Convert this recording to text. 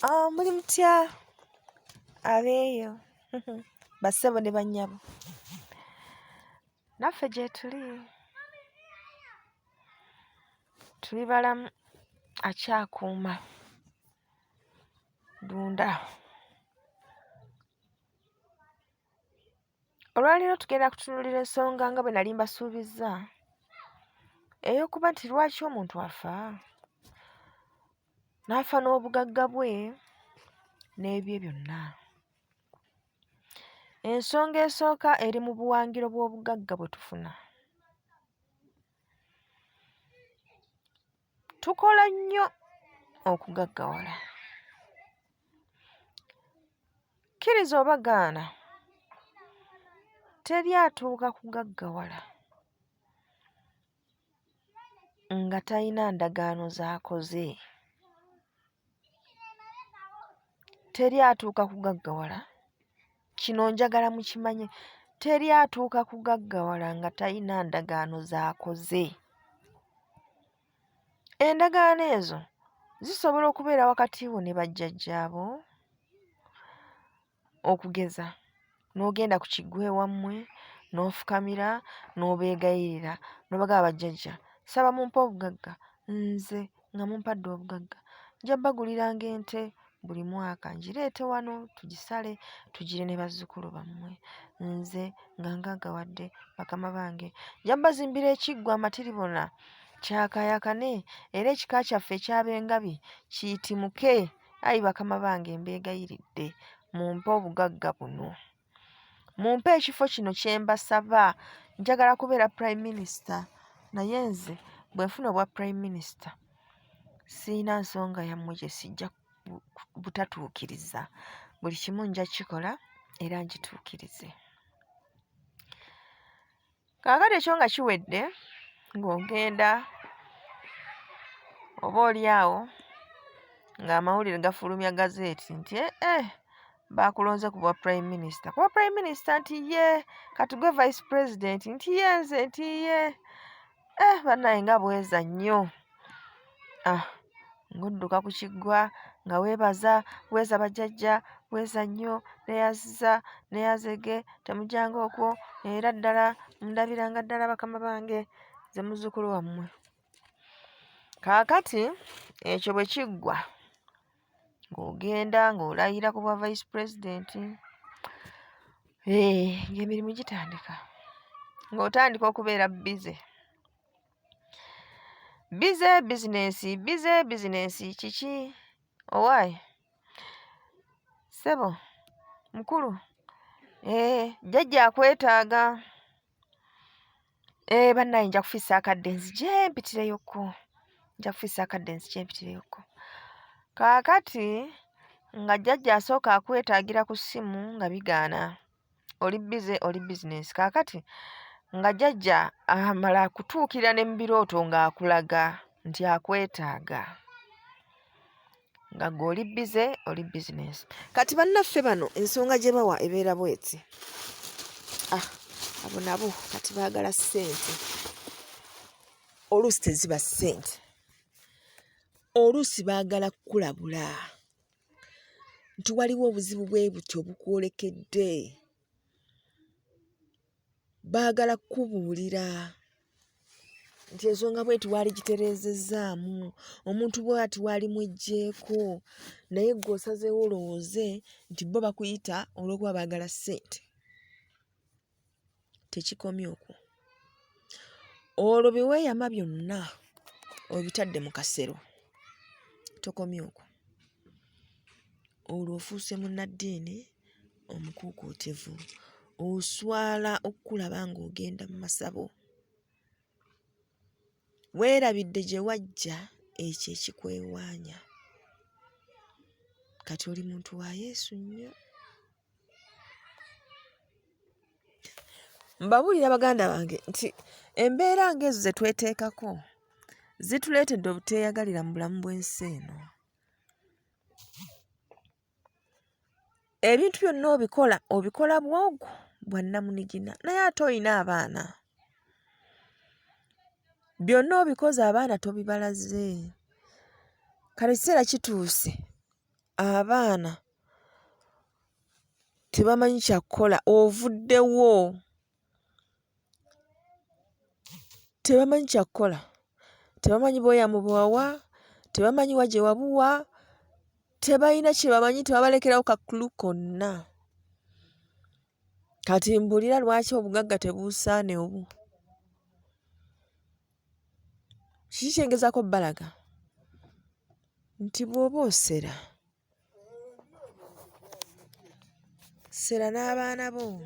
Ah, muli mutya abeeyo bassebo ne bannyabo naffe gyetuli tuli balamu akyakuuma ddunda. Olwaleero tugenda kutunuulira ensonga nga bwe nali mbasuubizza ey'okuba nti lwaki omuntu afa n'afa n'obugagga bwe n'ebye byonna. Ensonga esooka eri mu buwangiro bw'obugagga bwe tufuna. Tukola nnyo okugaggawala. Kkiriza oba gaana, teri atuuka kugaggawala nga talina ndagaano z'akoze. Teri atuuka kugaggawala, kino njagala mukimanye, teri atuuka kugaggawala nga talina ndagaano z'akoze. Endagaano ezo zisobola okubeera wakati wo ne bajjajjaabo, okugeza n'ogenda ku kiggwa ewammwe n'ofukamira n'obeegayirira n'obagamba bajjajja nsaba mumpe obugagga nze nga mumpadde obugagga nja bbaguliranga ente buli mwaka ngireete wano tugisale tugirye ne bazzukulu bammwe nze nga ngaggawadde bakama bange nja bazimbira ekiggwa amatiribona kyakaayakane era ekika kyaffe eky'Abengabi kiyitimuke ayi bakama bange mbeegayiridde mumpe obugagga buno mumpe ekifo kino kye mbasaba njagala kubeera prime minister naye nze bwe nfuna obwa prime minister sirina nsonga yammwe gye sijja butatuukiriza buli kimu nja kukikola era nkituukirize. Kaakati ekyo nga kiwedde ng'ogenda oba oli awo ng'amawulire gafulumya gazeeti nti eh, eh baakulonze ku bwa prime minister ku bwa prime minister nti ye kati gwe vice president nti ye nze nti ye eh bannaye nga bweza nnyo ah ng'odduka ku kiggwa nga weebaza bweza bajjajja bweza nnyo neyaziza neyazege temujjanga okwo era ddala mundabiranga ddala bakama bange ze muzzukulu wammwe kaakati ekyo bwe kiggwa ng'ogenda ng'olayira ku bwa vice president eh, ng'emirimu gitandika ng'otandika okubeera bize bize bizinensi bize bizinensi kiki owaaye ssebo mukulu ee eh, jjajja akwetaaga ee eh, bannaye nja kufiisa akadde nzije mpitireyokko nja kufiisa akadde nzije mpitireyokko kaakati nga jjajja asooka akwetaagira ku ssimu nga bigaana oli bize oli bizinensi kaakati nga jjajja amala akutuukirira ne mu birooto ng'akulaga nti akwetaaga nga gwe oli bize oli bizinensi kati bannaffe bano ensonga gye bawa ebeera bweti ah abo nabo kati baagala ssente oluusi teziba ssente oluusi baagala kukulabula nti waliwo obuzibu bwe buti obukwolekedde baagala kukubuulira nti ensonga bweti waaligitereezezzaamu omuntu bwati waalimweggyeeko naye ggwe osazeewo olowooze nti bo bakuyita olw'okuba baagala ssente tekikomye okwo olwo bye weeyama byonna obitadde mu kasero tokomye okwo olwo ofuuse munnaddiini omukuukuutivu oswala okukulaba ng'ogenda mu masabo weerabidde gye wajja ekyo ekikwewaanya kati oli muntu wa yesu nnyo Mbabuulira baganda bange nti embeera ng'ezo ze tweteekako zituleetedde obuteeyagalira mu bulamu bw'ensi eno. Ebintu byonna obikola obikola bwogu bwa nnamunigina naye ate olina abaana. Byonna obikoze abaana tobibalaze. Kale ekiseera kituuse. Abaana tebamanyi kya kukola, ovuddewo. Tebamanyi kya kukola, tebamanyi bweyamu bwe wawa, tebamanyi wa gye wabuwa, tebalina kye bamanyi, tewabalekerawo ka clue konna. Kati mbuulira lwaki obugagga tebuusaanewo? Kiki kye ngezaako obbalaga? Nti bw'oba osera, sera n'abaana bo.